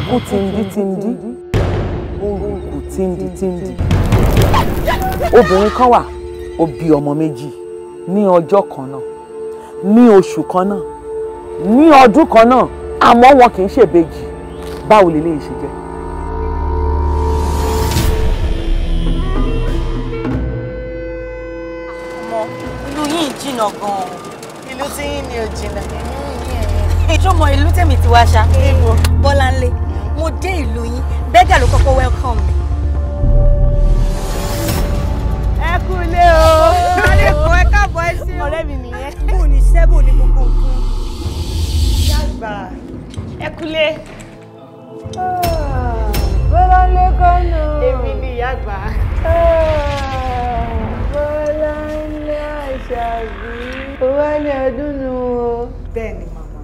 sunkún tìǹdìtìǹdì, ó rùkù tìǹdìtìǹdì. Obìnrin kan wà, ó bí ọmọ méjì ní ọjọ́ kan náà, ní oṣù kan náà, ní ọdún kan náà, àmọ́ wọn kì í ṣèbejì. Báwo lèléyìí ṣe jẹ́? Ọmọ, ìlú yìí jìnnà gan-an. Ìlú tí yín ni ò jìnnà. Ìjọmọ ìlú tèmi ti wá ṣá. Bọ́láńlé, mo dé ìlú yín, bẹ́gà ló kọ́kọ́ welcome mi. Ẹ kú ilé o. Alẹ́kọ̀ọ́ ẹ káàbọ̀ ẹ sí. Ọ̀rẹ́ mi nìyẹn. Bò ní iṣẹ́ bò ní gbogbo nǹkan. Ìyá àgbà, ẹ kú ilé. Bọ́láńlé kọ́nà. Èmi ni ìyá àgbà. Bọ́láńlé Àṣàbí. Ó wá ní ọdún nu o. Bẹ́ẹ̀ ni màmá.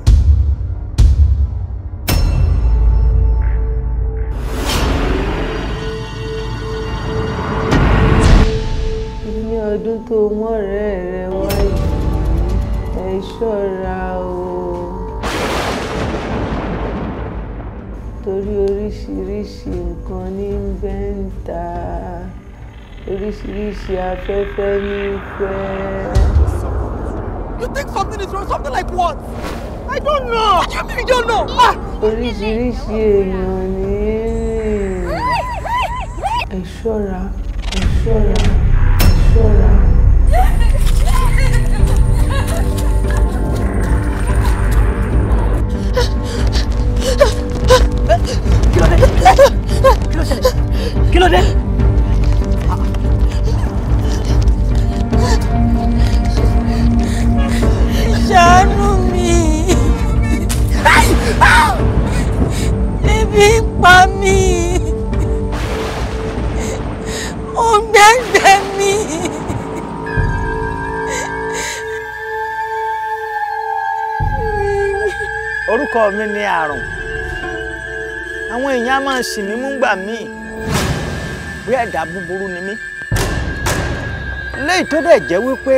Ní ọdún tó mọ́rẹ̀ẹ́ rẹ wáyé, ẹ ṣọ́ra o. Torí oríṣiríṣi nǹkan ní bẹ́ńtà, oríṣiríṣi afẹ́fẹ́ ní fẹ́. You think something is wrong? Something like what? I don't know. What do you mean you don't know? Ah! Oríṣiríṣi èèyàn ní rìn. Ẹ ṣọ́ra, ẹ ṣọ́ra, ẹ ṣọ́ra. Kí ló dé? Kí ló ṣẹlẹ̀? Kí ló dé? Ṣàánú mi. Ebi ń pa mí. Òǹgbẹ ń gbẹ mí. Orúkọ mi ni Àrùn. Àwọn èèyàn á máa ṣì mí mú gbà míì bí ẹ̀dá búburú ni mí. Léyìí tó dẹ̀ jẹ́ wípé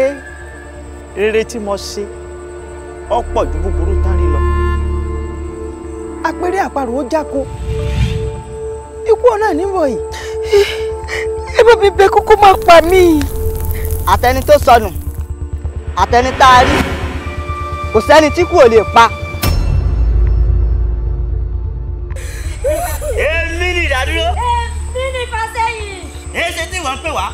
rere tí mo ṣe ọ̀pọ̀ ju búburú tán rí lọ. Apẹ̀rẹ̀ àparò ó jáko. Ikú ọ̀nà níbọ̀ yìí. Ẹ bá mi bẹ̀ kókó máa pa mí. Àtẹni tó sọnù, àtẹni tá a rí, kò sẹ́ni tí kú ò lè pa. Èmi ni ìdádúró. Èmi ni ìfàsẹ́yìn. Èyí ṣe tí wọ́n ń pè wá.